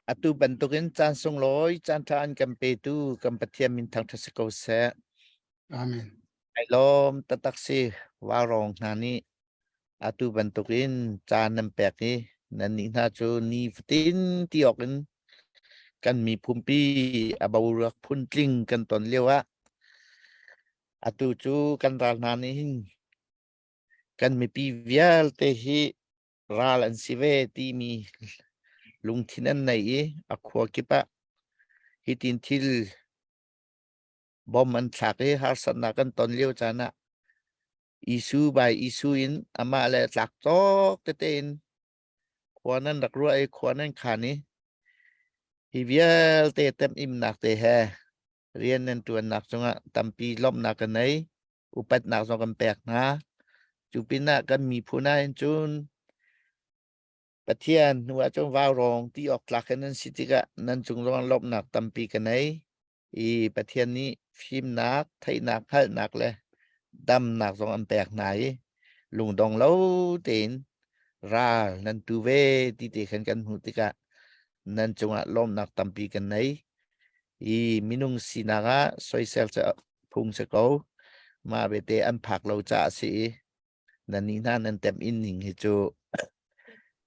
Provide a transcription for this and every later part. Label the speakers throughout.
Speaker 1: Atu bantukin caan sunglawi caan ṭha an kan petu kan Pathian min thangṭhat si ko seh.
Speaker 2: Amen.
Speaker 1: Ai lawm taktak si vaurawng hna nih atu bantukin caan nan pek i nannih hna cu ni fatin ti awk in kan miphunpi a boruak phuntling kan ton lio ah atu cu kan ral hna nih hin kan mipi vialte hi ral an si ve timi lungthin an nei i a khua kip ah hitin thil bom an thlak i harsatnak kan ton lio caan ah issue by issue in amah le tlak cawk tete in khua nan rak ruah i khua nan khan i hi vialte temimnak te he rian nan ṭuannak cungah tampi lawmhnak ka nei upatnak zong kan pek hna. Cu pinah kan miphun ah hin cun Pathian hnu ah cun vaurawng ti awk tlak in nan si tikah nan cung zong lawmhnak tampi ka nei i Pathian nih fimnak, theihnak, hngalhnak le damnak zong an pek hna i lungdong lo tein ral nan tu ve ti te khan kan hmuh tikah nan cungah lawmhnak tampi kan nei i minung sinak ah soisel cu phung si ko. Mah bete an phak lo caah a si i nannih hna nan tem in ning hi cu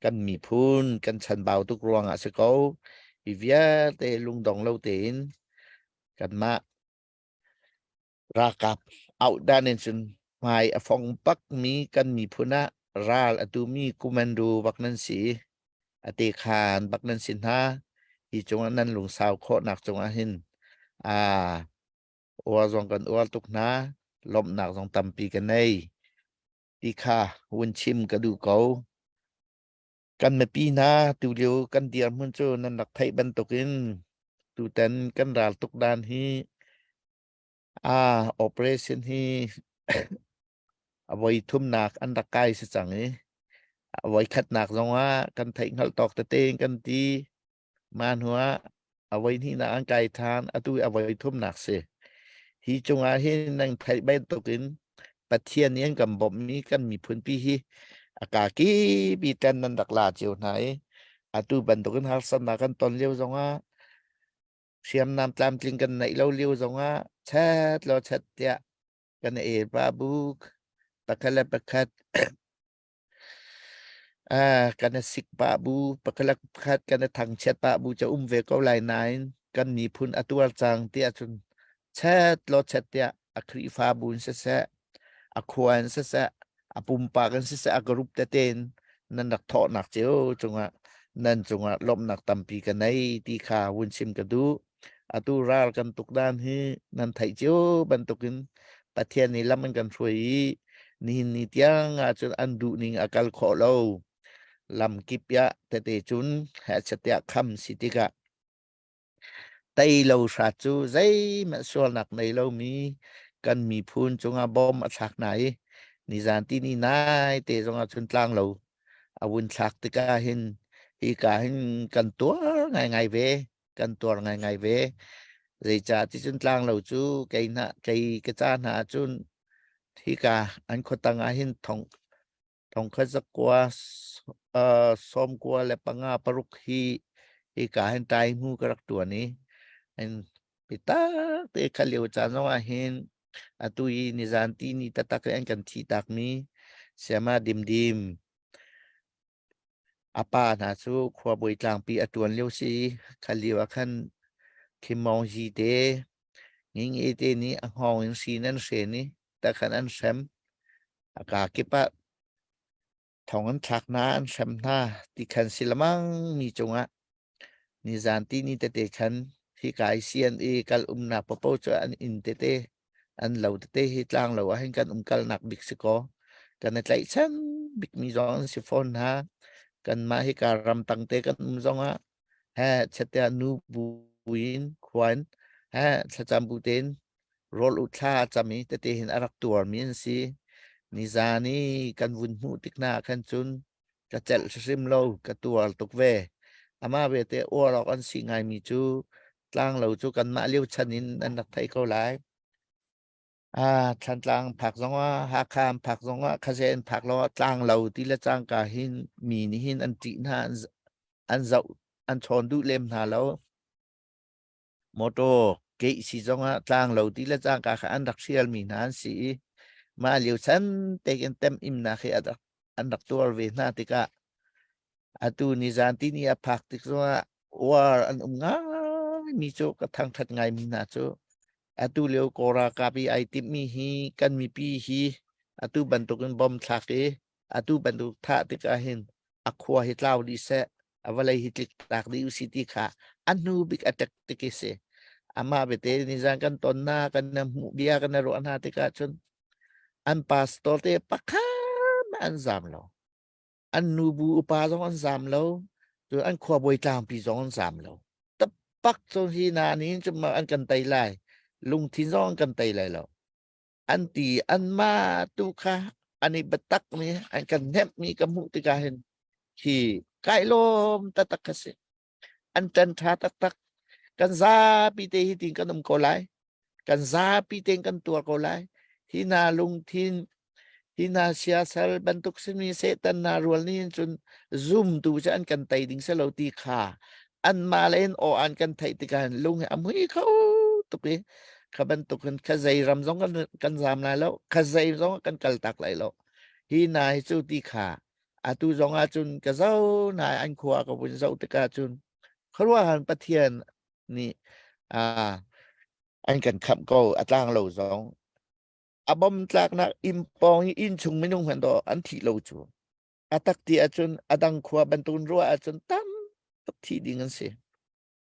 Speaker 1: kan miphun kan chanbau tuk ruangah si ko. Hi vialte lungdong lo tein kanmah ralkap auhdan in cun hmai a fong bakmi kan miphun ah ral a tumi kumando bak nan si i a te khan bak nan si hna. Hi cungah nan lungsau khawhnak cungah hin aa uar zong kan uar tuk hna, lawmhnak zong tampi ka nei ti kha vun chim ka duh ko. Kan mipi hna tulio kan dirhmun cu nan rak theih bantukin tutan kan ral tuk dan hi a operation hi a voi thumnak an rak kai si cang i a voi khatnak zongah kan theih hngalh tawk tete in kan ti Mah hnuah a voihnihnak an kai ṭhan, atu i a voithumnak si. Hi cungah hin nan theih bantukin Pathian nih an kan bawmhmi kan miphunpi hi a kakip i ṭan nan rak la cio hna i atu bantukin harsatnak kan ton lio zongah hriamnam tlamtling kan neih lo lio zongah chet law chet tiah kan i el pa buk pakhat le pakhat Kan i sik pah bu, pakhat pakhat kan i thangchiat pah bu cu um ve ko lai nain kan miphun a tuar cang tiah cun chet law chet tiah a Khrihfabu in siseh, a khua in siseh, a pumpak in siseh, a group tete in nan rak thawhnak cio cungah nan cungah lawmhnak tampi ka nei ti kha vun chim ka duh. Atu ral kan tuk dan hi nan theih cio bantukin Pathian nih lam an kan hruai i nihin ni tiang ahcun an duh ning a kal khawh lo. Lam kip ya tete cun hehchat kham si tikah tei lo hrat cu zeihmanh sualnak nei lomi kan miphun cungah bom a thlak hna i nizan ti ni nai te zongah cun tlang lo a vun thlak tikah hin hika hin kan tuar ngaingai ve. Kan tuar ngaingai ve. Zeicah ti cun tlanglo cu kei hna kei ka ca hna ahcun hika an khuatang ah hin thong thongkhat zakua 95 paruk hi hika hin tai hmu ka rak tuan i an bitak te kha lio caan zong ah hin atu i nizan ti ni taktak an kan thi takmi siama dimdim A pa hna cu khuabawi tlangpi a ṭuan lio si i kha lio ah khan Khim Maung Yi te, Nging E te nih a hngawng in hri in an hren i takhan an hrem. A kaa kip ah thong an thlak hna, an hrem hna ti khan si lemang mi cungah Nizan tihni tete khan hika i CNA kal umnak paohpaoh cu an inn tete, an lo tete hi tlanglo ah hin kan umkalnak bik si kaw kan i tlaihchan bikmi zong an si fawn hna. Kanmah hika ramtang te kan um zongah he chiat nu bu in khua in he thlacam bu tein rawl u thla a cam i tete hin a rak tuarmi an si. Nizan i kan vun hmuh tik hna ah khan cun ka celh hrim lo, ka tuar tuk ve. Amah bete uar awk an si ngaimi cu tlanglo cu kanmah lio chan in an rak theih ko lai. Ah, Thlantlang phak zongah, Hakha an phak zongah, Khaze an phak lo ah tlanglo ti le cangka hin mi nih hin an ṭih hna, an zoh. an chawn duh lem hna lo. Motor keih si zongah tlang lo ti le cangka kha an rak hrialmi hna an si i mah lio chan tekin tem imnak hi an rak tuar ve hna tikah atu nizan tini a phak tik zongah uar an um ngaimi cu ka thangthat ngaimi hna cu atu lio Kawl ralkap i ai timhmi hi kan mipi hi atu bantukin bom thlak i atu bantuk thah tikah hin a khua hi tlau dih seh, a vawlei hi tlik tak dih usih ti kha a hnu bik a tek tik i si. Amah bete nizan kan ton na kan hmuh bia kan ruah hna tikah cun an pastor te pakhat an zam lo. An nubu upa zong an zam lo. Cun an khuabawi tlangpi zong an zam lo. Tapak cun hi na nih cun an kan tei lai. Lungthin zong an kan tei lai lo. An ti anmah tu kha an i biatak mi an kan hnemh mi ka hmuh tikah hin hi kai lawm taktak ka si. An ṭan ṭha taktak. Kan zapi te hi tin kan um ko lai. Kan zapi tein kan tuar ko lai. Hi hna lungthin hi hna siasal bantuk simi Satan hna rual nih hin cun zumtu cu an kan tei ding si lo ti kha anmah le in aw an kan theih tikah hin lung hi a mui kho tuk i kha bantukin kha zei ram zong kan zam lai lo, kha zei zong kan kal tak lai lo. Hi hna hi cu ti kha atu zong ah cun ka zo na an khua ka vun zoh tikah cun khuaruahhan Pathian nih an kan khamh ko a tlang lo zong a bom tlaknak inn pawng i inn chung minung hmanh dawh an thih lo cu a tak ti ahcun a dang khua bantukin ruah ahcun tam tuk thih ding an si,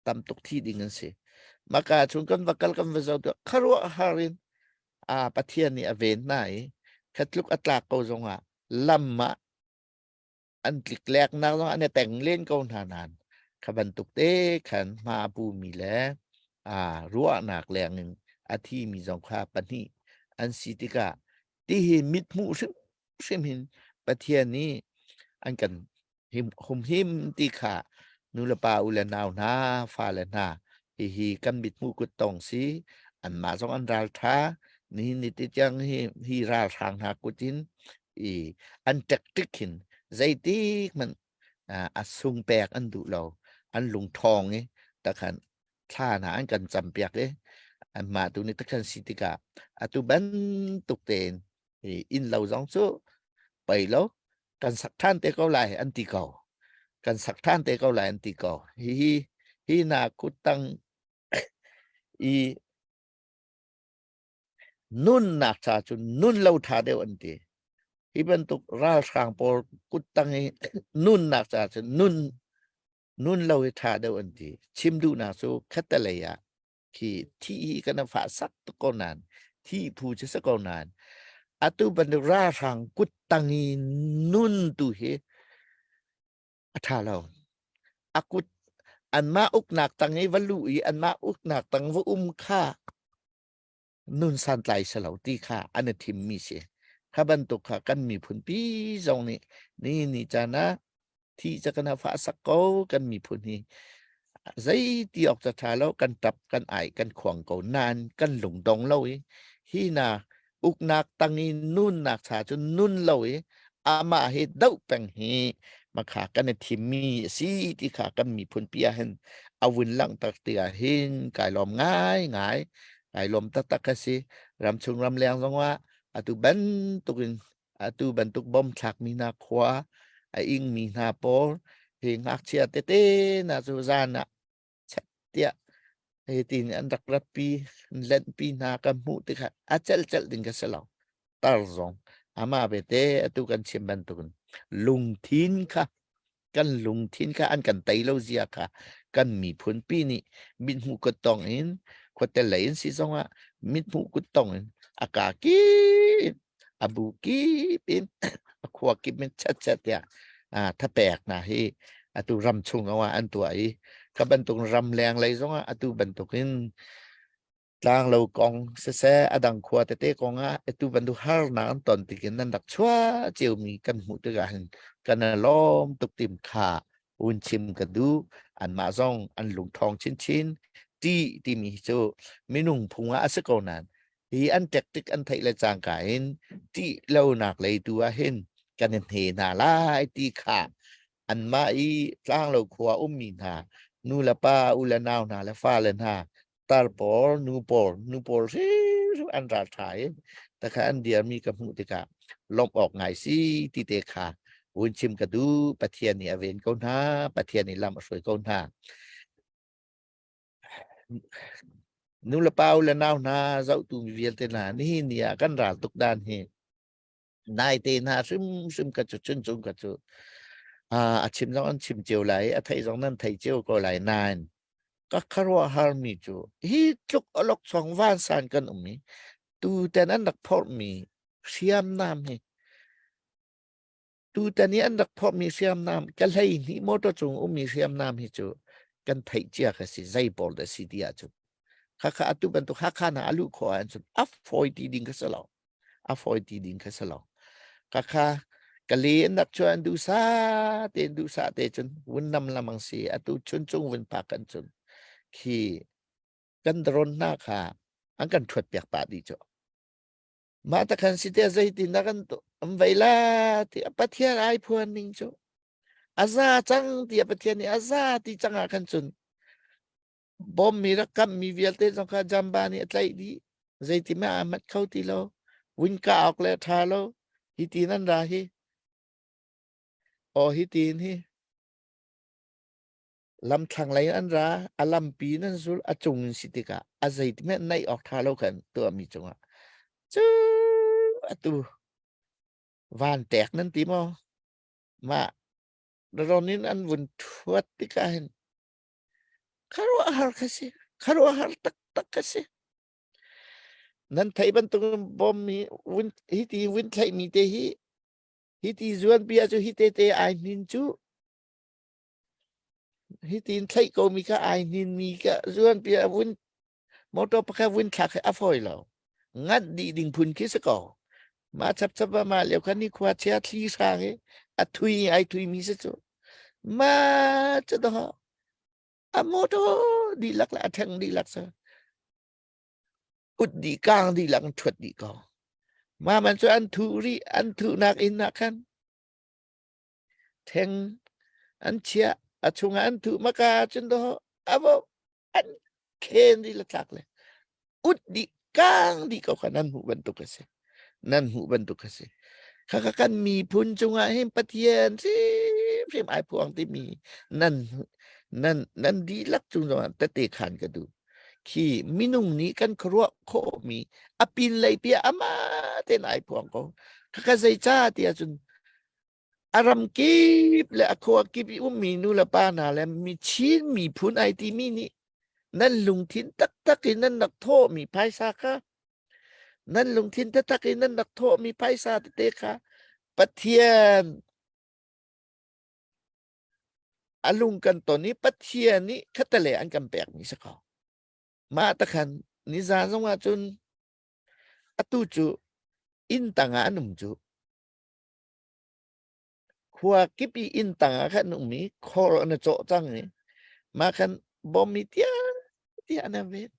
Speaker 1: tam tuk thih ding an si. Maka chung kan va kal kan va zoh tiah khuaruahhar in a Pathian nih a ven hna i khatluk a tlak ko zongah lam ah an tlik leknak zong an i teng len ko hna nain kha bantuk te khan hma a pumi le a ruahnak leng in a thimi zong kha pahnih an si tikah tihi mithmuh hrimhrim hin Pathian nih an kan humhim ti kha nulepa u le nau hna fale hna hihi kan mithmuh kut tong si. Anmah zong an ralṭha. Nihin ni ti tiang hi hi ralhrang hna kut in i an tactic hin zeitik hmanh a sung pek an duh lo. An lungṭhawng i takhan thla hna an kan campiak i anmah tu nih takhan si tikah atu bantuk tein hi inn lo zong cu pei lo kan sak ṭhan te ko lai an ti ko, kan sak ṭhan te ko lai an ti ko. Hihi hi na kuttang i nunnak cha cu nun lo ṭha deuh an ti. Hi bantuk ralhrang pawl kuttang i nunnak cha cu nun lo hi ṭha deuh an ti. Chim duhnak cu khattelei ah khi thi hi kan fah sak tuk ko nain thi phu cu si ko nain atu bantuk ralhrang kuttang i nun tu hi a ṭha lo. A kut anmah uknak tang i va luh i anmah uknak tang va um kha nun santlai si lo ti kha an i thimmi si. Kha bantuk kha kan miphun pi zong nih ni ni caan ah thi ca kan fah sak ko. Kan miphun hi zei ti awk ca ṭha lo, kan ṭap kan ai kan khuang ko nain kan lungdong lo i hi na uknak tang i nunnak cha cu nun lo i amah hi doh peng hi makha kan i thimmi a si ti kha kan miphun pi ah hin a vun langhter ti ah hin kai lawm ngai ngai, kai lawm taktak ka si. Ramchung ramleng zongah atu bantukin atu bantuk bom thlakmi hna khua a ingmi hna pawl hi ngakchia tete na cu zan ah chet tiah hei tin an rak ratpi lenhpi hna kan hmuh tikah a celh celh ding ka si lo. Tar zong amah bete atu kan chim bantukin lungthin kha kan lungthin kha an kan tei lo zia kha kan miphun pi nih mithmuh kut tong in khuate lei in si zongah mithmuh kut tong in a ka kip a bu kip in a khua kip in chat chat tiah thapek na hi atu ram chung ah an tuah i kha bantuk ram leng lei zongah atu bantukin tlanglo kong siseh a dang khua tete kong ah atu bantuk harnak an ton tikin nan rak chuah ciomi kan hmuh tikah hin kan i lawm tuk tim kha un chim ka duh. Anmah zong an lungṭhawng chinchin. Ti timi hi cu minung phung ah a si ko nain hi an tactic an theih le cangka in ṭih lonak lei tu ah hin kan i hne hna lai ti kha. Anmah i tlanglo khua ummi hna nu le pa, u le nau hna le fale hna, tar pawl, nu pawl, nu pawl hrimhrim an ralṭha i takha an dirmi ka hmuh tikah lawmh awk ngai si ti te kha vun chim ka duh. Pathian nih a ven ko hna, Pathian nih lam a hruai ko hna. Nu le pa u le nau hna zohtu mi vialte hna nihin ni ah kan ral tuk dan hi naite hna hrimhrim ka cu chuncung ka cu a chim zong an chim cio lai a theih zong nan thei cio ko lai nain ka khuaruahhar mi cu hi tluk alok chong vansan kan um i tuten an rak phorhmi hriamnam hi tutan i an rak phorhmi hriamnam ka hlei hnih motor cung ummi hriamnam hi cu kan theih cia ka si zei pawl dah si ti ahcun khakha atu bantuk Hakha hna a luh khawh ahcun a fawi ti ding ka si lo a fawi ti ding kha si lo. Khakha ka le an rak chuah an duhsa te duhsa te cun vun nam lamang si atu chun cung vun phak kan cun khi kan drone hna kha an kan thuat piak pah dih cu. Mah ta khan si te zeitin dah kan am vei la ti Pathian ai phuan ning cu a za cang ti Pathian nih a za ti cang ah khan cun Bom mi rak kamhmi vialte zong kha Jamba nih a tlaih dih. Zeitimah aa mat kho ti lo. Vun kah awk le a ṭha lo. Hi ti nan ra hi. Aw hi tiin hi. Lamthlang lei an ra, a lampi nan zul, a cung in si tikah a zeitimah naih awk ṭha lo khan tuahmi cungah. Cu atu van tek nan ti maw? Mah ron in an vun ṭhuat tikah hin Khuaruahhar kha si. Khuaruahhar taktak kha si. Nan theih bantuk bom hi vun hi ti vun thlaihmi te hi hi ti zuan bia cu hi te te ai hnin cu hi tin thlaih ko mi kha ai hnin mi ka zuan bia vun motor pakhat vun thlak hi a fawi lo. Nganh dih ding phun khi si ko. Mah chapchap ah mah lio khan ni khua chia thli hrang i a thui ai thui mi si cu. Ma cu doh a motor dihlak le a theng dihlak sa ut dih kang dihlak in thuat dih ko. Ma man cu an thu rih an thuhnak inn ah khan theng an chiah a chungah an thuh maka cun doh avo an khen rih le tlak le ut dih kang dih ko kha nan hmuh bantuk a si nan hmuh bantuk a si khakha kan miphun cungah hin Pathian hrimhrim ai phuang timi nan nan nan dihlak cung zongah tete khan ka duh khi minung nih kan khuaruah khawhmi a pin lei pia ama ten ai phuang ko khakha zeica ti ahcun A ram kip le a khua kip i ummi nu le pa hna le mi Chin miphun ai timi nih nan lungthin taktak in nan rak thawhmi phaisa kha nan lungthin taktak in nan rak thawhmi phaisa tete kha Pathian a lung kan ton i Pathian nih khatale an kan pekmi si ko. Mah takhan nizan zong ah cun atu cu inn tangah an um cu. Khua kip i inn tangah khan an um i khor an i cawh cang i mah khan bawm i tiah tiah an vet.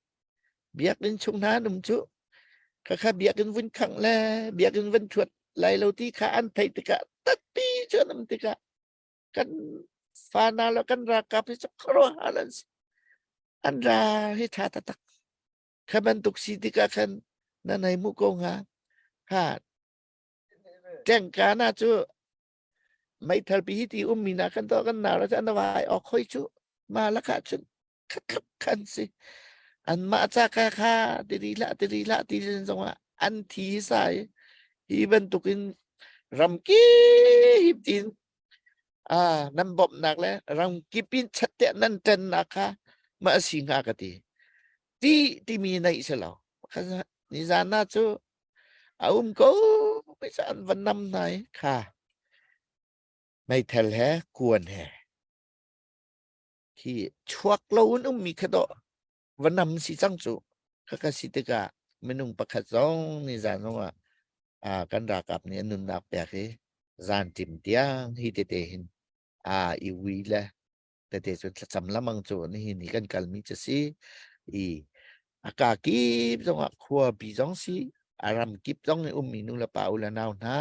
Speaker 1: Biakinn chung hna an um cu. Khakha biakinn vun khangh le biakinn van ṭhuat lai lo ti kha an theih tikah tatpi cu an um tikah kan fana le kan ralkap hi cu khuaruahhar an si. An ra hi ṭha taktak. Kha bantuk si tikah khan nan hei hmuh ko hnga. Ha Ṭengka na cu meithal pi hi ti ummi na kan to kan nau cu an vai awk hoi cu ma lakah cun khatluk khan si anmah ca ka kha tiri hlah tiri hlah ti zongah an thi sai hi bantukin ramkip tin ah nan bawmhnak le ramkip in chat nan ṭannak kha ma si hnga ka ti ti timi neih si lo nizan na cu A um ko pei an van nam hna i kha meithal he kuan he khi chuak lo in ummi kha dawh va nam si cang cu khakha si tikah minung pakhat zong nizan zongah ah kan ralkap nih an nunnak pek i zan ṭim tiang hi tete hin a i ui le tete cu thlacam lamang cu nihin hi kan kalmi cu si i a ka kip zongah khuapi zong si a ram kip zong i ummi nu le pa u le nau hna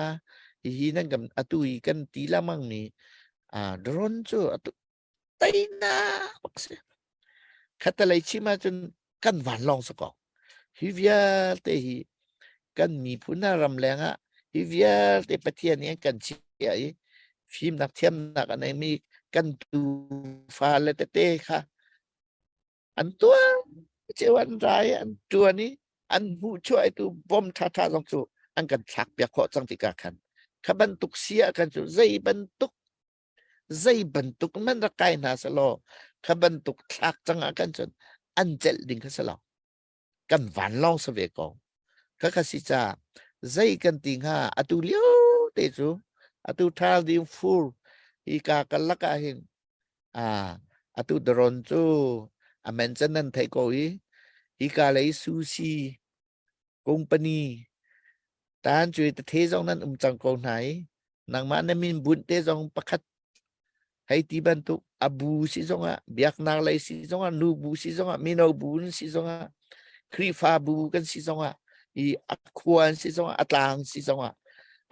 Speaker 1: hihi nan kan atu i kan ti lamang mi. Drone cu atu teinak bak si. Khatalei chim ahcun kan vanlawng si ko. Hi vialte hi kan miphun ah ramleng ah hi vialte Pathian nih an kan chiah i fimnak thiamnak a neimi kan tufa le tete kha an tuan cio an rai an tuan i an hmuhchuah tu bom ṭhaṭha zong cu an kan thlak piak khawh cang tikah khan kha bantuk si ah khan cu zei bantuk zei bantuk man rak kai hna selaw kha bantuk thlak cang ah khan cun an celh ding kha si lo kan vanlawng si ve ko kha kha si ca zei kan ti hnga atu lio te cu atu ṭhal ding fur hi ka kan lak ah hin a atu drone cu a men can nan thei ko i hi ka lei sushi company tan cu the zong nan um cang ko hna i nangmah na min bunh te zong pakhat hei ti bantuk a bu si zongah biaknak lei si zongah nu bu si zongah mino bu si zongah Khrihfa bu kan si zongah i a khua si zongah a tlang si zongah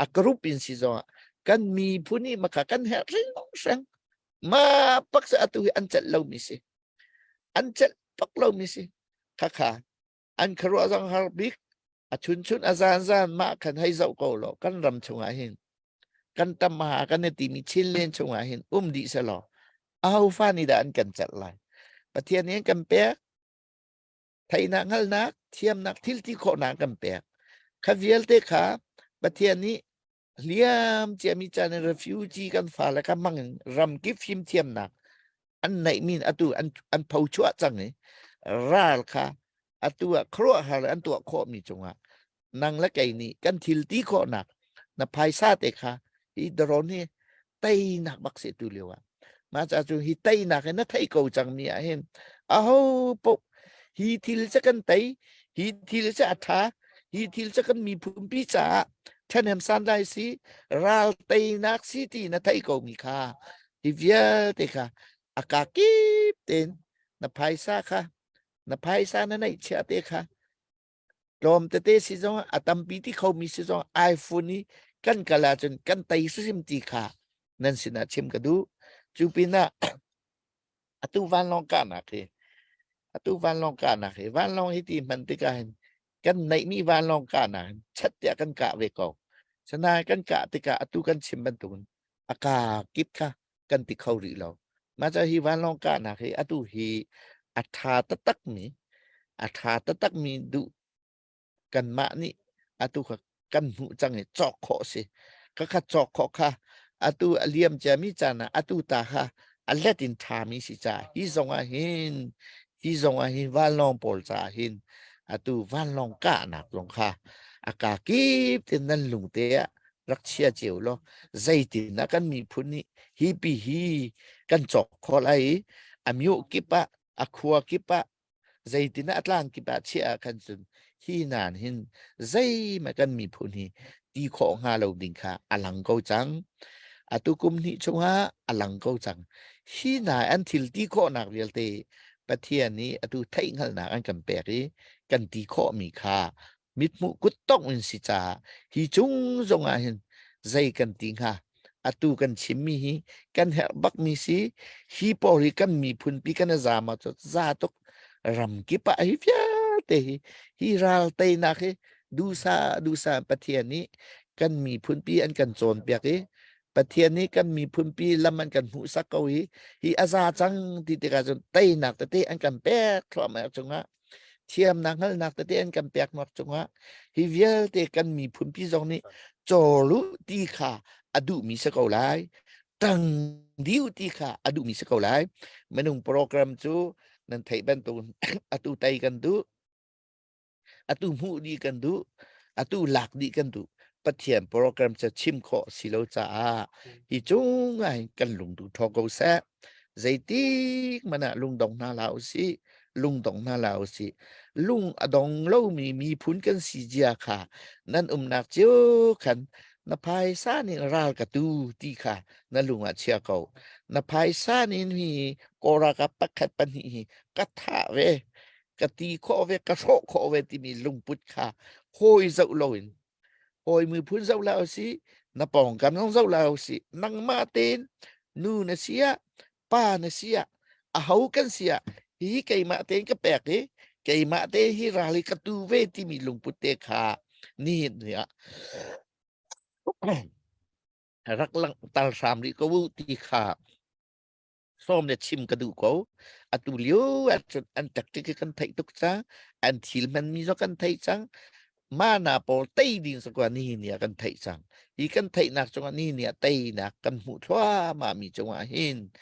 Speaker 1: a group in si zongah kan miphun i maka kan herh hreng ma pak se atu hi an celh lomi si an celh pak lomi si khakha an khuaruah zong har bik a chunchun a zan zan mah khan hei zoh ko law kan ram chungah hin kan tam ha kan i timi Chinland chungah hin um dih selaw aho fa nih dah an kan celh lai Pathian nih an kan pek theihnak hngalhnak thiamnak thil ti khawhnak kan pek kha vialte kha Pathian nih hliam ciami caan in refugee kan fale kha hmang in ramkip fimthiamnak an neihmi atu an an phochuah cang i ral kha atu ah khuaruahhar an tuah khawhmi cungah nang le kei nih kan thil ti khawhnak na phaisa te kha hi drone hi teinak bak si tu lio ah mah ca cu hi teinak hi na thei ko cang mi ah hin aho poh hi thil ca kan tei hi thil ca a tha hi thil ca kan miphun pi caah ṭhahnem san lai si ral teinak si ti na thei ko mi kha hi vialte kha a ka kip tein na phaisa kha na phaisa na neih chia te kha tlawm tete si zong a tampi ti khomi si zong iPhone i kan kal ahcun kan tei hrim ti kha nan sinah chim ka duh. Cu pinah atu vanlawng kahnak hi atu vanlawng kahnak hi vanlawng hi ti hman tikah hin kan neihmi vanlawng kahnak hin chat tiah kan kah ve ko. Sanain kan kah tikah atu kan chim bantukin a ka kip kha kan ti kho rih lo. Mah ca hi vanlawng kahnak hi atu hi a ṭha taktakmi a ṭha taktakmi duh kanmah nih atu kha kan hmuh cang i cawk khawh si. Khakha cawk khawh kha atu a liam ciami caan ah atu ta kha a let in ṭhami si caah hi zong ah hin hi zong ah hin vanlawng pawl caah hin atu vanlawng kahnak zong kha a ka kip tin nan lungte ah rak chia cio law zeitin ah kan miphun nih hi pi hi kan cawk khawh lai i a myo kip ah a khua kip ah zeitin ah a tlang kip ah chiah ah khan cun hi nan hin zeihmanh kan miphun hi ti khawh hnga lo ding kha a lang ko cang atu kum hnih chungah a lang ko cang hi na an thil ti khawhnak vialte Pathian nih atu theihhngalhnak an kan pek i kan ti khawhmi kha mithmuh kuttongh in si caah hi cung zong ah hin zei kan ti hnga atu kan chimmi hi kan herh bakmi si hi pawl hi kan miphun pi kan za ma cu za tuk ram kip ah hi vialte hi hi ral teinak hi dusa dusa Pathian nih kan miphun pi an kan cawnpiak i Pathian nih kan miphun pi lam an kan hmuhsak ko hi hi a za cang ti tikah cun teinak tete an kan pek thluahmah cungah thiamnak hngalhnak tete an kan peknak cungah hi vialte kan miphun pi zong nih cawlu ti kha a duhmi si ko lai tang diu ti kha a duhmi si ko lai minung program cu nan theih bantuk atu tei kan duh atu hmuh dih kan duh atu lak dih kan duh Pathian program cu chim khawh si lo caah hi cung ah hin kan lungduh thaw ko seh zeitik hmanh ah lungdong hna hlah usih lungdong hna hlah usih lung a dong lomi miphun kan si zia kha nan umnak cio khan na phaisa nih ral ka tu ti kha na lung ah chia ko na phaisa nih hi kawra ka pakhat pahnih hi ka thah ve ka ti khawh ve ka hrawh khawh ve timi lungput kha hawi zoh loin hawi miphun zoh la usih na pawngkam zong zoh la usih nangmah tein. Nu na si ah, pa na si ah, aho kan si ah, hi keimah tein ka pek i keimah te hi ral hi ka tu ve timi lungput te kha nihin ni ah rak langhter hram rih ko u ti kha sawm le chim ka duh ko. Atu lio ahcun an tactic hi kan theih tuk cang. An thil hmanmi zong kan theih cang. Mana pawl tei ding sakwa ni ni ah kan theih cang. Hi kan theihnak cungah ni ni ah teinak kan hmuh thluahmah mi cungah hin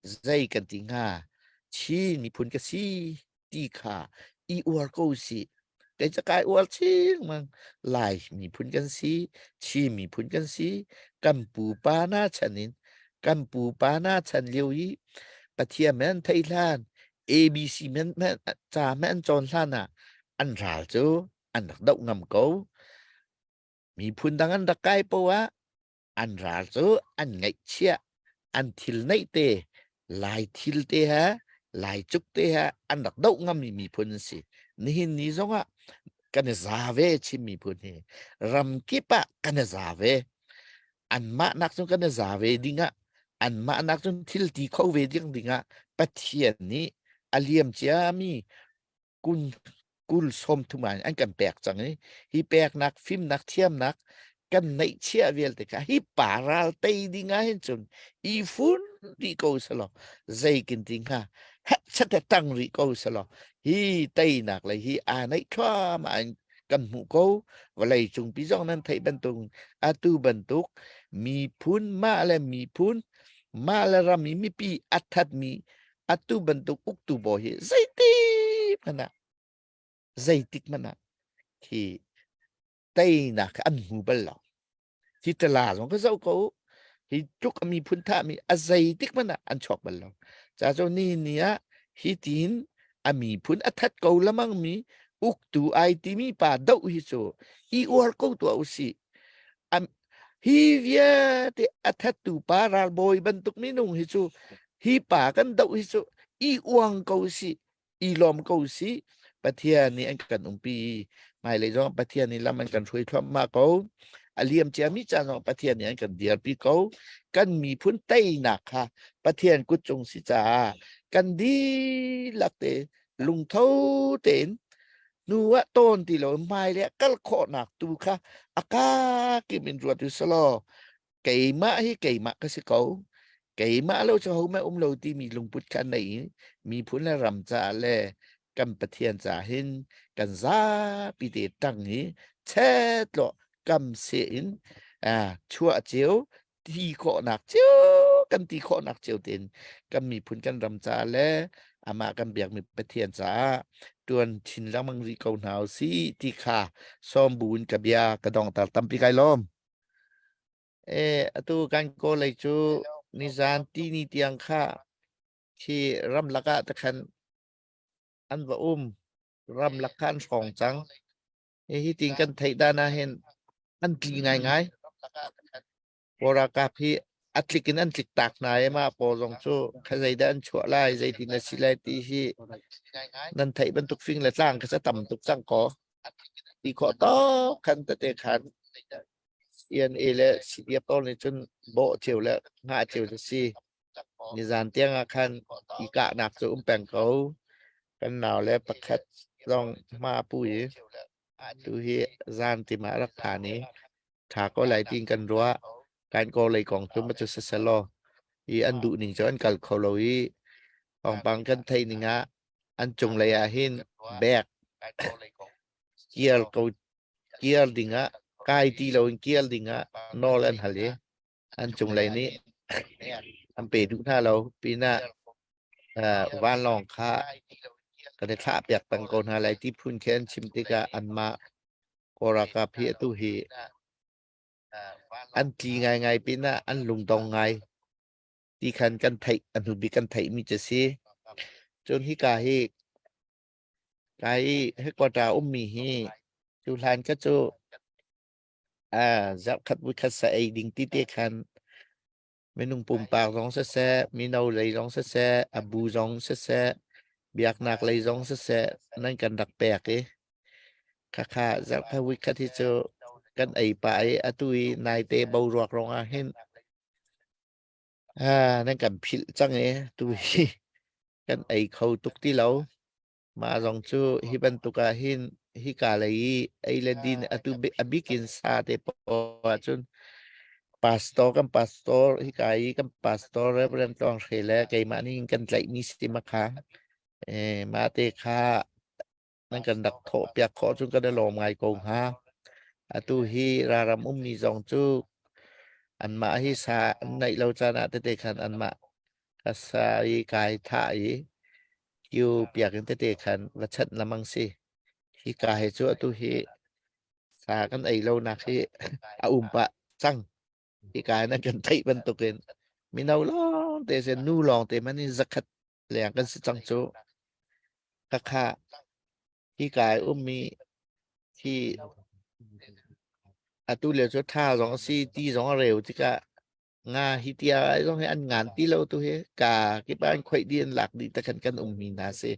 Speaker 1: zei kan ti hnga? Chin miphun ka si ti kha i uar ko usih. Kei ca kai uar chin mang Lai miphun kan si, Chin miphun kan si, kan pupa na chan in kan pupa na chan lio i Pathian men thei hlan, ABC men men ca men cawn hlan ah an ral cu an rak doh ngam ko. Miphun dang an rak kai poah an ral cu an ngaihchiah an thil neih te lai thil te he lai cuk te he an rak doh ngami miphun an si nihin ni zongah kan i za ve Chin miphun hi ram kip ah kan i za ve anmah nak cun kan i za ve dingah anmah nak cun thil ti kho ve ding dingah Pathian nih a liam ciami kun kul 30 ah an kan pek cang i hi peknak fimnak thiamnak kan neihchiah vialte kha hi pa ral tei ding ah hin cun i fun rih ko selaw zeikin ti hnga hechat tang rih ko selaw hi teinak le hi aa neih thluahmah in kan hmuh ko. Vawlei cungpi zong nan theih bantuk atu bantuk miphun mah le miphun mah le ram i mipi a thatmi atu bantuk uktu bawi hi zeitik hmanh ah zeitik hmanh ah khi teinak an hmu bal lo. Hi tala zong ka zoh ko hi tluk a miphun thahmi a zeitik hmanh ah an chuak bal lo. Ca cu ni ni ah hi tin a miphun a that ko lamang mi uktu ai timi pa doh hi cu i uar ko tuah usih. Hi vialte a thattu pa ralbawi bantuk minung hi cu hi pa kan doh hi cu i uang ko sih, i lawm ko sih. Pathian nih an kan umpi. Hmailei zong Pathian nih lam an kan hruai thluahmah ko. A liam ciami caan zong Pathian nih an kan dirpi ko. Kan miphun teinak kha Pathian kut cung si caah kan dihlak te lungtho tein hnu ah tawn ti lo hmai le kal khawhnak tu kha a kakim in ruat u selaw keimah hi keimah ka si ko keimah lo cu hohmanh um lo timi lungput kha nei i miphun le ram caah le kan Pathian caah hin kan zapi te tang hi chetlaw kam se in chuah cio ti khawhnak cio kan ti khawhnak cio tein kan miphun kan ram caah le amah kan biakmi Pathian caah tuan chin lengmang rih ko hna u si ti kha sawm bu in ka bia ka dongter tampi kai lawm. E atu kan ko lei cu nizan tini tiang kha khi ramlak ah takhan an va um ramlak kha an hrawng cang. Hi tin kan theih dan ah hin an tli ngaingai. Kawl ralkap hi a tlik in an tlik tak hna i mah pawl zong cu kha zeidah an chuah lai, zeitin a si lai ti hi nan theih bantuk fing le tlang kha tam tuk cang kaw. Ti khawh tawk khan tete khan CNA le CDF pawl nih cun bawh cio le ngah cio cu si. Nizan tiang ah khan i kahnak cu um peng ko. Kan nau le pakhat zong hma pu i tu hi zan tim ah rak phan i ṭha ko lai tiin kan ruah. Kan ko lei kong cu ma cu siselaw i an duh ning cu an kal kho lo i thawngpang kan theih ning ah an cung lei ah hin bek kiar ko kiar ding ah kai ti lo in kiar ding ah nawl an hal i an cunglei nih an pe duh hna lo pinah vanlawng kha kan i thlah piak peng ko hna lai ti phun khi an chim tikah anmah Kawl ralkap hi atu hi an tli ngaingai pinah an lungdong ngai ti khan kan theih a hnu bik kan theih mi cu si. Cun hika hi ka i headquarter ummi hi cu hlan ka cu Zarhkhat voikhat sa ei ding ti te khan minung pumpak zong siseh, mino lei zong siseh, a bu zong siseh, biaknak lei zong siseh nan kan rak pek i khakha zarhkhat voikhat hi cu kan ei pah i atu i naite boruak ruangah hin. Ah, nan kan philh cang e tu hi kan ei kho tuk ti lo. Mah zong cu hi bantuk ah hin hika lei i ei le din atu a bikin sa te paoh ahcun pastor kan pastor hika i kan pastor Reverend Tluang Hre le keimah nih kan tlaihmi si ma kha mah te kha nan kan rak thawh piak khawh cun kan i lawm ngai ko hnga. Atu hi raram ummi zong cu anmah hi sa an neih lo caan ah tete khan anmah ka sa i kai thah i kiu piak in tete khan va chanh lamang si. Hi ka he cu atu hi sa kan ei lo nak hi a um pah cang. Hi ka nan kan theih bantukin mino lawng te se nu lawng te man in zakhat leng kan si cang cu. Khakha hi kai ummi hi atu lio cu tha zong a si ti zong a reu tikah nga hi tia ai zong hi an ngan ti lo tu hi ka kipa an khoih di an lak dih takhan kan ummi hna si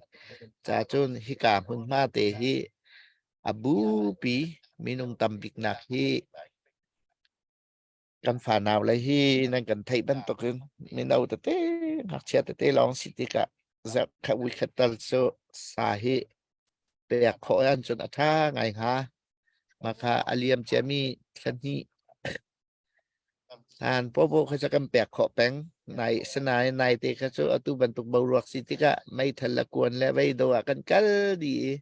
Speaker 1: ca cun hika hmunhma te hi a bupi minung tam bik nak hi kan fanau le hi nan kan theih bantukin mino tete ngakchia tete lawng si tikah zarh khat week khat tal cu sa hi pek khawh an cun a ṭha ngai hnga maka a liam ciami thla hnih An popo kha cu kan pek khawh peng. Nai sinain naite kha cu atu bantuk boruak si tikah meithal le kuan le veido ah kan kal dih i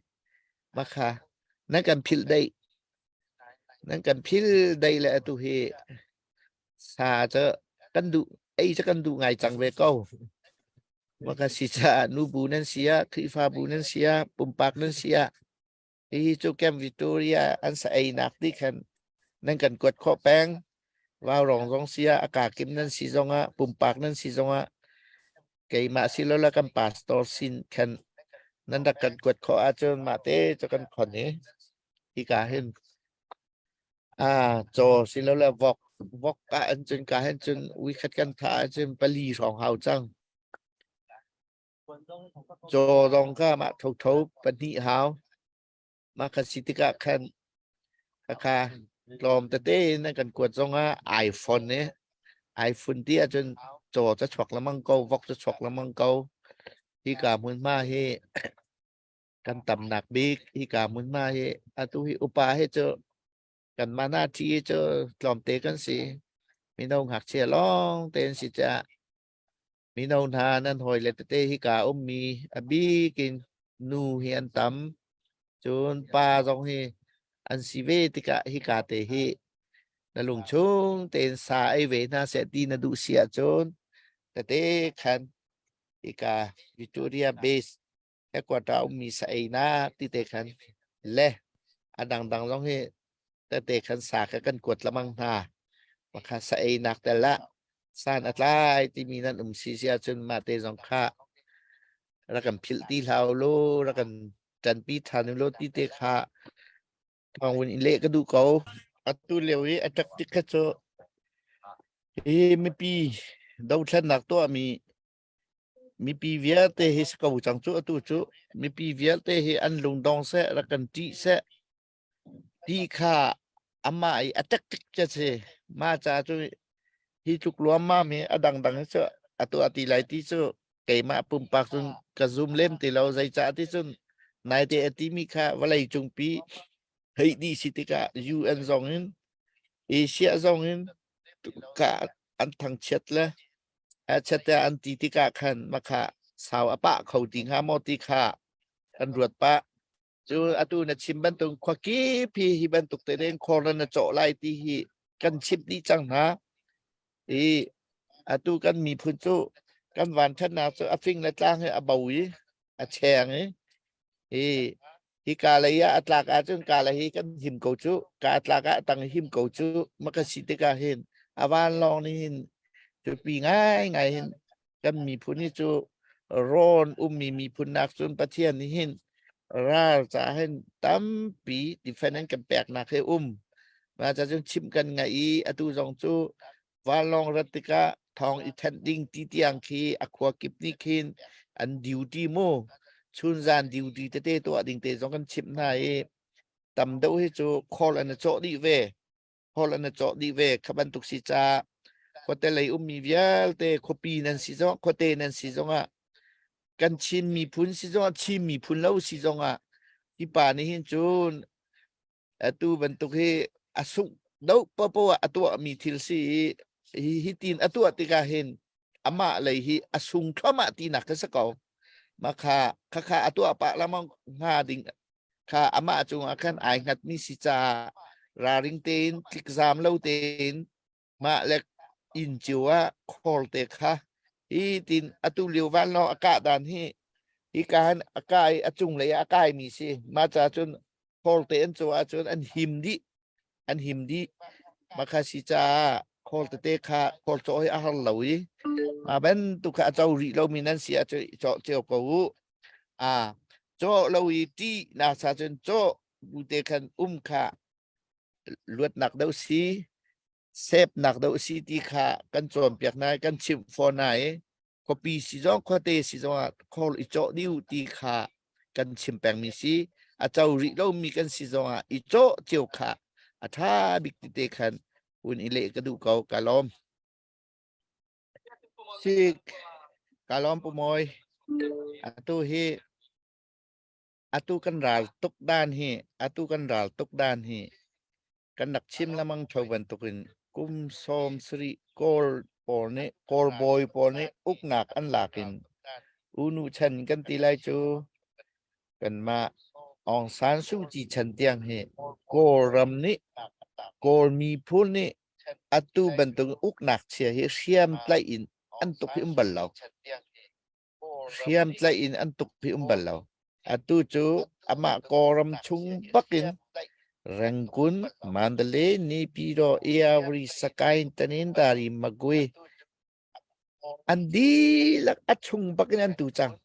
Speaker 1: makha nan kan philh deih. Nan kan phil deih le atu hi sa cu kan duh ei cu kan duh ngai cang ve ko. Maka si caah nubu nan si ah, Khrihfabu nan si ah, pumpak nan si ah, Hihi cu Camp Victoria an sa einak ti khan nan kan kuat khawh peng. Vaurong zong si ah, a kakim nan si zongah, pumpak nan si zongah, keimah si lo la kan pastor sin khan nan rak kan kuat khawh ahcun mah te cu kan khon i hika hin caw si lo le vok vok ah an cun ka hin cun ui khat kan tha ahcun pali hrawng hau cang. Caw zong kha mah thotho pahnih hau. Mah kha si tikah khan khakha tlawm tete in an kan kuat zongah iPhone nih iPhone ti ahcun caw ca chuak lengmang ko, vok ca chuak lengmang ko. Hika hmunhma hi kan tamnak bik hika hmunhma hi atu hi upa hi cu kanmah na thi cu tlawmte kan si. Mino ngakchia lawng te an si caah Mino hna nan hawile tete hika a ummi a bik in nu hi an tam. Cun pa zong hi an si ve tikah hika te hi na lungchung tein sa ei ve hna seh ti na duh si ahcun tete khan hika Victoria Base headquarter ummi sa einak ti te khan le a dangdang zong hi tete khan sa kha kan kuat lamang hna makha sa einak tel ah san a tlai timi nan um si si ahcun mah te zong kha rak kan philh ti hlah lo rak kan ṭanpi ṭhan lo ti te kha thawng in leh ka duh ko atu lio i a tactic kha cu hi mipi dothlennak tuahmi Mipi vialte hi si ko cang cu atu cu mipi vialte hi an lungdong seh rak kan ṭih seh ti kha amah i a tactic ca si mah ca cu hi tluk luammam hi a dangdang hi cu atu a ti lai ti cu keimah pumpak cun ka zum lem ti lo zeicah ti cun naite a timi kha vawlei cungpi hei dih si tikah UN zong in Asia zong in ka an thangchiat le Chiat an ti tikah khan makha sau a pah kho ti hnga maw ti kha kan ruat pah. Cu atu na chim bantuk khuakip hi hi bantuk teten khor na cawh lai ti hi kan chimh dih cang hna. I atu kan miphun cu kan vanṭhatnak cu a fing le tlang hi a bo i a cheng i hi hika lei ah a tlak ahcun ka lei hi kan him ko cu ka tlak ah tang him ko cu maka si tikah hin a vanlawng nih hin cupi ngai ngai hin kan miphun hi cu rawn ummi miphun nak cun Pathian nih hin ral ca hin tampi defend an kan peknak he um ma ca cun chim kan ngai i atu zong cu Vanlawng rat tikah thawng i thenh ding ti tiang khi a khua kip nih khin an duty mu. Chunzan duty tete tuah ding te zong kan chimh hna i tam deuh hi cu call an i cawh dih ve. Call an i cawh dih ve. Kha bantuk si ca. Khuate lei ummi vialte khuapi nan si zong khuate nan si zongah kan Chin miphun si zongah Chin miphun lo si zongah hi pa nih hin cun atu bantuk hi a sungh do popo ah a tuahmi thil si i hi hi tin a tuah tikah hin amah lei hi a sung thluahmah tinak kha si ko. Mah kha khakha a tuah pah lengmang hnga ding kha amah cungah khan ai hngatmi si caah ralring tein tlikzam lo tein mah le inn cio ah khor te kha hi tin atu lio vanlawng a kah dan hi hi ka han a kai a cung lei ah a kai mi si. Mah ca cun khor te an caw ahcun an him dih, an him dih. Mah kha si caah khor tete kha khor cawh hi a har lo i mah bantuk kha a co rih lomi nan si ahcun i cawh cio ko u. A cawh lo i ṭih nak sa cun cawh bu te khan um kha luatnak deuh si, sepnak deuh si ti kha kan cawnpiak hna i kan chimh fawn hna i khuapi si zong khuate si zong ah khor i cawh dih u ti kha kan chim pengmi si. A co rih lomi kan si zong ah i cawh cio kha a ṭha bik ti te khan hun i leh ka duh ko. Ka lawm. Sik, ka lawm Pu Mawi. Atu hi atu kan ral tuk dan hi atu kan ral tuk dan hi kan rak chim lamang tho bantukin kum 70 Kawl pawl nih, Kawl bawi pawl nih uknak an lak in unu chan kan ti lai cu, kanmah Aung San Suu Kyi chan tiang hi Kawlram nih, Kawl miphun nih atu bantuk uknak chia hi hriam tlaih in an tuk hi um bal lo. Hriamtlaih in an tuk hi um bal lo. Atu cu amah Kawlram chung bakin Rangoon, Mandalay, Naypyidaw, Ayeyarwady, Sagaing, Tanintharyi, Magwe an dihlak a chung bakin an tu cang.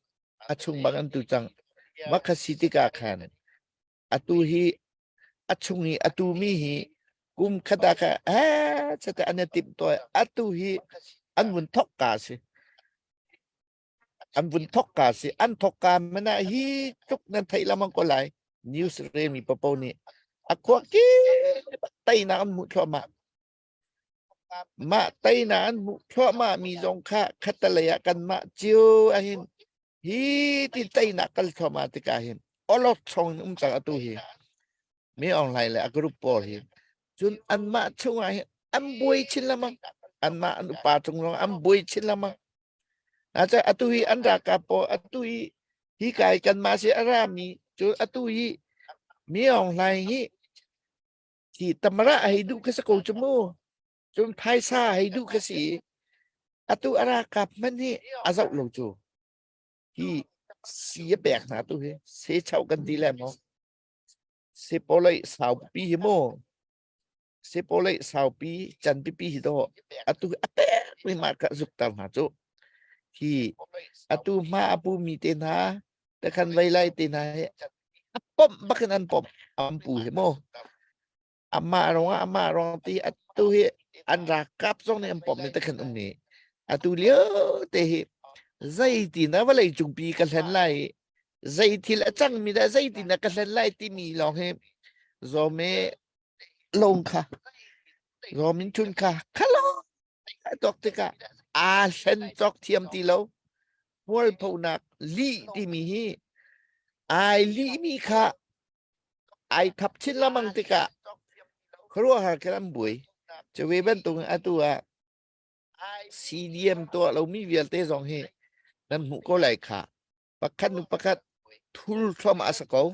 Speaker 1: A chung bak an tu cang. Mah kha si tikah khan atu hi a chung i a tumi hi kum khat ah kha chate an i timh tawi. Atu hi an vun thok ka si, an vun thok ka si. An thok ka mana hi tluk nan theih lamang ko lai. News rel mi popo nih a khua ki teinak an hmuh thluahmah. Mah teinak an hmuh thluahmah mi zong kha khattalei ah kanmah cio ahin hi ti teinak kal thluahmah tikah hin olok chong in um cang. Atu hi Mi Aung Hlaing le a group pawl hi cun anmah chungah hin an buai chin lengmang, anmah an upa cung lawng an buai chin lengmang. Aca atu hi an ralkap pawl atu hi hi kai kanmah si a rami cu atu hi Mi Aung Hlaing hi hi tamara hei duh kha si ko cu mu, cun phaisa hei duh kha si. Atu a ralkap hmanh hi a zoh lo cu hi si a pek hna. Tu hi se chau kan ti le maw se polei saupi hi mu, se polei saupi chan pipi hi do atu a pek mi ma ka zuk tar hna cu hi atu hma apu mi te hna te khan vei lai te hna hi a pom bakin an pom an pu hi mu. Amah rong amah rong ti atu hi an ralkap zong nih an pom ni te khan um ni. Atu lio te hi zeiti na vawlei cungpi ka hlen lai, zei thil a cang mi dah zeiti na ka hlen lai timi lawng hi zawme lung kha zawmin thun kha khalo tuak tikah aa hlen cawk thiam ti lo. Hmualphonak lih timi hi ai lih mi kha ai thap chin lengmang tikah khuaruahhar khin an buai. Cuve bantuk in atu ah CDM tuah lomi vialte zong hi nan hmuh ko lai kha. Pakhat nu pakhat thul thluahmah a si ko.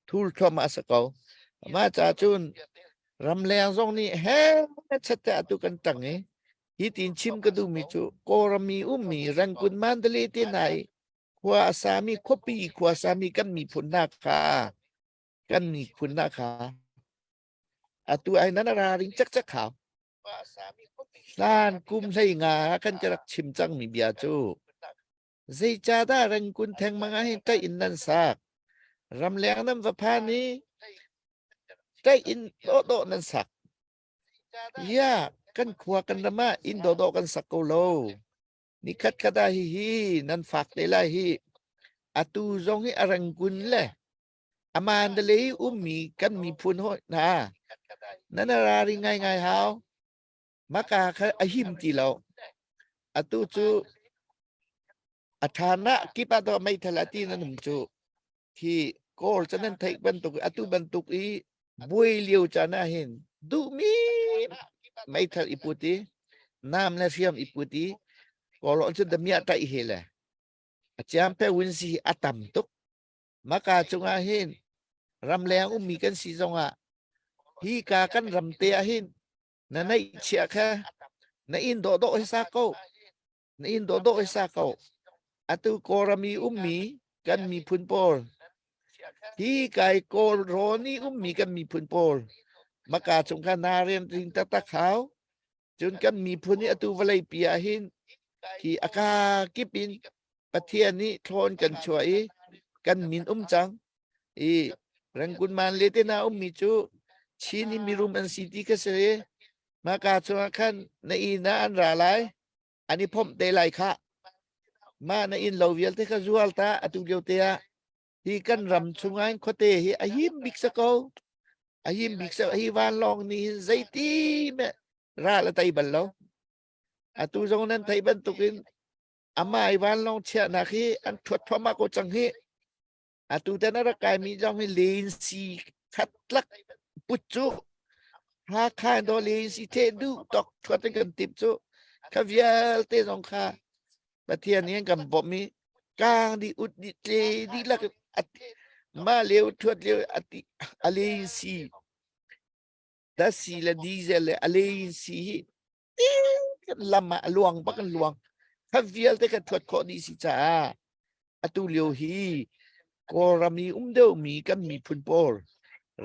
Speaker 1: Thul thluahmah a si ko. Mah ca cun ramleng zong nih he chat te atu kan tang i hi tin chim ka duhmi cu Kawlram i ummi Rangoon, Mandalay te hna i khua a sami, khuapi khua a sami kan miphun hna kha, kan miphun hna kha atu ai nan ra ring cakcak hau. Hlan kum 15 kan ka rak chim cangmi bia cu zeicahdah Rangoon thengmang ah hin ṭaih in nan sak, ramleng nan va phan i ṭaih in dawhdawh nan sak ya, kan khua kan ram ah inn dawhdawh kan sak ko lo? Nikhat khat ah hihi nan fak te lai hi. Atu zong hi a Rangoon le a Mandalay ummi kan miphun hawi hna nan rari ngaingai hau. Maka kha a him ti lo. Atu cu a ṭhan ah kip ah dawh meithal a ti nan um cu. Khi Kawl cu nan theih bantuk atu bantuk i buai lio caan ah hin duhmi meithal i put i nam le hriam i put i Kawl cu damiah taih he le a ciam pe win si hi a tam tuk. Maka cungah hin ramleng ummi kan si zongah hi ka kan ram te ah hin na neih chia kha na inn dawhdawh hi sa ko na inn dawhdawh hi sa ko atu Kawlram i ummi kan miphun pawl hi kai Kawl rawn i ummi kan miphun pawl maka chung kha na rian ring taktak hau cun kan miphun i atu vawlei pi ah hin hi aka kip in Pathian nih thlawn kan chuah i kan min um cang i Rangoon man le te na ummi cu Chin i mirum an si ti ka si i maka chungah khan na inn ah an ra lai an i phomh te lai khah mah na inn lo vialte kha zual ta atu lio te ah hi kan ram chungah hin khuate hi a him bik sa ko a him bik sa hi vanlawng nih hin zeiti me ral a tei bal lo atu zong nan theih bantukin amah i vanlawng chiahnak hi an thuat thuahmah ko cang hi atu tan a rak kaimi zong hi len si khat tlak put cu Hakha do len si the duh tok thuat in kan tip cu kha vialte zong kha Pathian nih an kan bawmh i kang di ut di tle dihlak mah leo thuat leo ati a len si dasi le diesel le a len si hi kan lam ah a luang bak an luang kha vialte kan thuat khawh dih si caah atu lio hi Kawlram i um deuhmi kan miphun pawl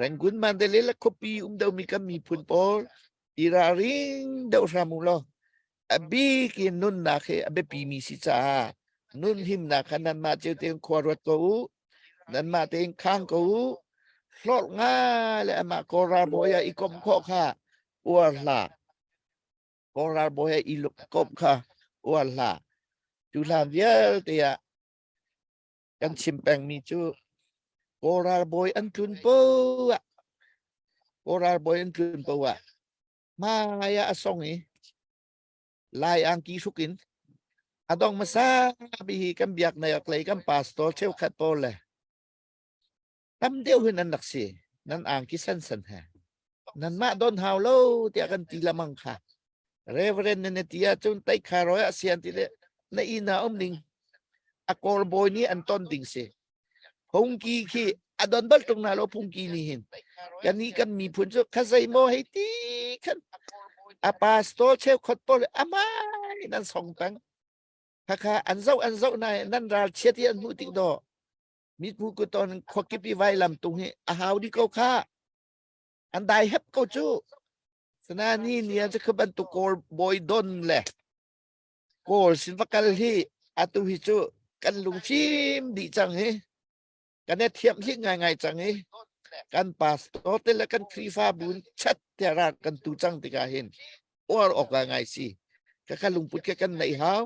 Speaker 1: Rangoon Mandalay le khuapi um deuhmi kan miphun pawl i ralring deuh hram u law a bik in nunnak hi a biapi mi si caah nun himnak kha nanmah cio tein khua ruat ko u nanmah tein khang ko u hlorh nga le amah Kawl ralbawi ah i komh khawh kha uar hlah Kawl ralbawi he i komh kha uar hlah cu hlan vialte ah kan chim pengmi cu Kawl ralbawi an tlun poah Kawl ralbawi an tlun poah hmai ah a song i Lai angki hruk in a dong hmasa bi hi kan biaknak lei kan pastor cheukhat pawl le tam deuh hin an rak si nan angki san san he nanmah don hau lo tiah kan ti lamang kha reverend na ti ahcun tai kha roi a sian ti le na inn ah um ding a kawl bawi nih an ton ding si phungki khi a don bal tung na lo phungki ni hin kan ni kan miphun cu kha zei maw hei ti khan a pastor cheu khot pawl amai nan song peng khakha an zoh an zoh na nan ral chiat i an hmuh tik do mitmu kuton khuakip i vailam tung hi a hau di ko kha an dai hep ko cu sana ni ni an cu bantuk kawl bawi don le kawl sin va kal hi atu hi cu kan lungfim dih cang hi kan i thiam hlik ngaingai cang i kan pastor te le kan Khrihfabu chat tiah ra kan tu cang tikah hin uar awk ngai si ka kha lungput ke kan neih hau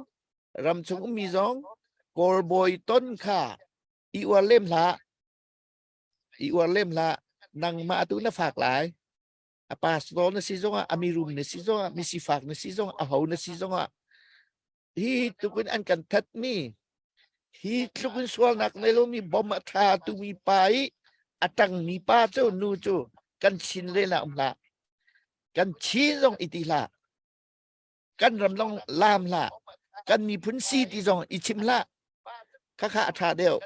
Speaker 1: ram chung ummi zong kawl bawi ton kha i uar lem hlah i uar lem hlah nangmah tu na fak lai a pastor na si zongah a mirum na si zongah mi sifak na si zongah a ho na si zongah hi tukin an kan that mi hi tlukin sualnak nei lomi bom a tha tu mi pa i a tang mi pa cu nu cu kan chin le la um hlah kan chin zong i ti hlah kan ram zong laam hlah kan miphun si ti zong i chim hlah khakha a ṭha deuh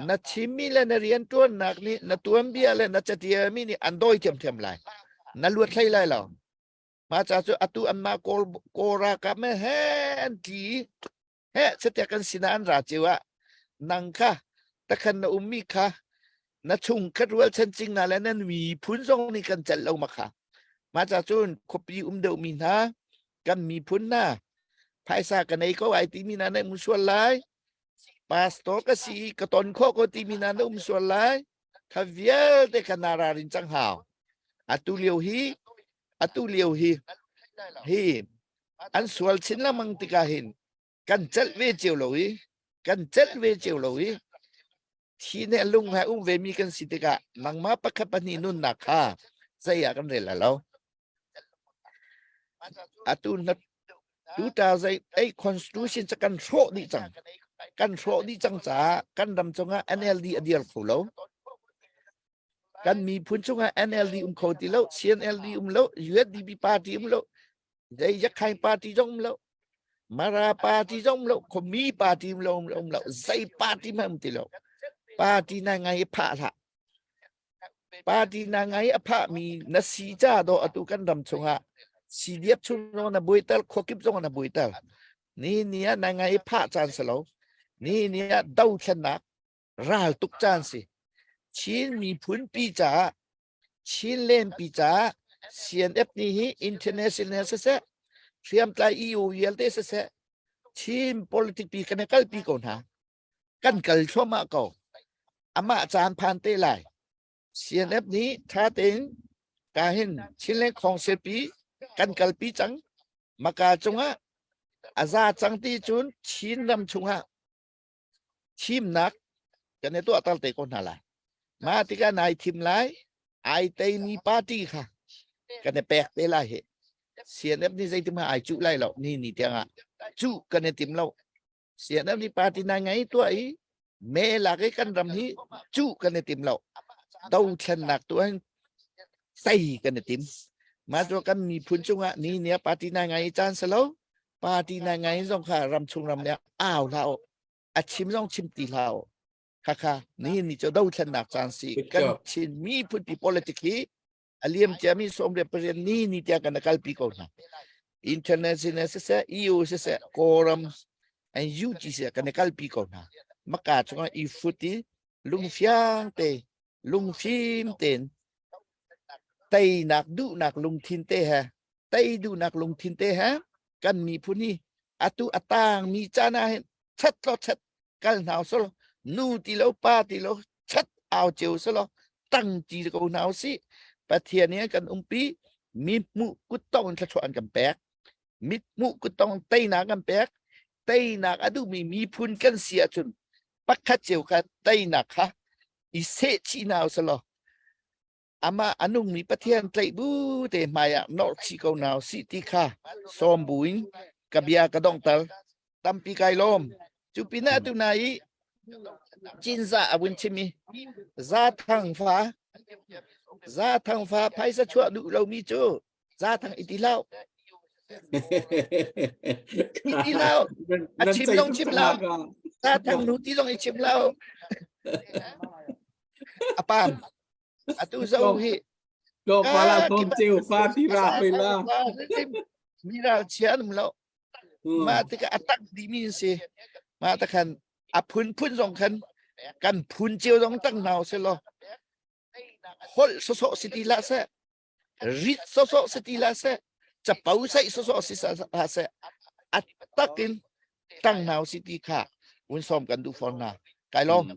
Speaker 1: na chimmi le na rianṭuannak nih na tuanbia le na catialmi nih an dawi thiamthiam lai na luat hlei lai lo mah ca cu atu anmah kawl kawl ralkap me he an tli he satiak kan sinah an ra cio ah nang kha takhan na ummi kha na chung khat rual chan cing na le nan miphun zong nih kan celh lo ma kha mah ca cun khuapi um deuh mi hna kan miphun hna phaisa ka nei ko ai timi na na um sual lai pastor ka si ka ton kho ko timi na na um sual lai kha vialte kha na rarin cang hau atu lio hi atu lio hi hi an sual chin lengmang tikah hin kan celh ve cio lo i kan celh ve cio lo i thi ne lung he um ve mi kan si tikah nangmah pakhat pahnih nunnak kha zei ah kan rel lo. Atu na 2008 constitution cu kan hrawh dih cang. Kan hrawh dih cang caah kan ram cungah NLD a dir kho lo. Kan miphun cungah NLD um kho ti lo, CNLD um lo, USDP party um lo, zei Yakhain party zong um lo, Mara party zong um lo, Khomi party um lo, um lo, zei party hmanh um ti lo. Party na ngai phah hlah. Party na ngai a phahmi na si ca dawh atu kan ram chungah CDF chung zong na buaiter khuakip zong na buaiter ni ni ah na ngai phah caan si lo ni ni ah dothlennak ral tuk caan si Chin miphun pi caah Chin len pi caah CNF ni hi international siseh hriamtlai EU vialte siseh Chin politic pi kan i kalpi ko hna kan kal thluahmah ko. Amah caan phan te lai. CNF nih tha tein ka hin Chinland Council pi kan kalpi cang. Maka cungah a za cang ti cun Chin ram chungah thimnak kan i tuahter te ko hna lai. Mah tikah nai thim lai, ai teimi party kha kan i pek te lai hi. CNF nih zeitim ai cuh lai lo ni ni tiangah cuh kan i tim lo. CNF nih party na ngei tuah i me lak i kan ram hi cuh kan i tim lo. Dothlennak tu hin tei kan i tim. Mah cu kan miphun cungah ni ni ah party na ngai caan si lo. Party na ngai zong kha ram chung ram le au hlah u. A chim zong chim ti hlah u. Khakha nihin ni cu dothlennak caan si. Kan Chin miphun pi politic hi a liam ciami 18 ni ni tiang kan kalpi ko hna. International siseh, EU siseh, Kawlram and UG siseh kan kalpi ko hna. Maka chungah i fut i lungfiang te, lungfim tein teinak duhnak lungthin te he, tei duhnak lungthin te he kan miphun hi atu a tangmi caan ah hin chat lo chat kal hna usih nu ti lo pa ti lo chat au cio usih law tang ti ko hna usih Pathian nih kan umpi mi hmuh kuttong in thluachuah an kan pek mit hmuh kuttong teinak kan pek teinak a duhmi miphun kan si ahcun pakhat cio kha teinak kha i seh chih hna usih law amah a nungmi Pathian tlaih bu te hmaiah norh chih ko hna usih ti kha sawm buin ka bia ka donghter. Tampi kai lawm. Cu pinah atu na i Cinzah a vun chim i Za Thang fa Za Thang fa phaisa chuah duh lomi cu Za Thang i ti hlah. I ti hlah. A chim zong chim lo. Za Thang nu ti zong i chim lo. A pam. Atu zo hi
Speaker 2: Ko pala thom cheu fa ti ra hoi la.
Speaker 1: Mi ral chia an um lo. Mah tikah a tak dihmi an si. Mah ta khan a phunphun zong khan kan phun cio zong tang hna usih law holh sawsawh si ti hlah seh rit sawsawh si ti hlah seh capo saih sawsawh si hlah seh a tak in tang hna usih ti kha vun sawm kan duh fawn hna. Kai lawm.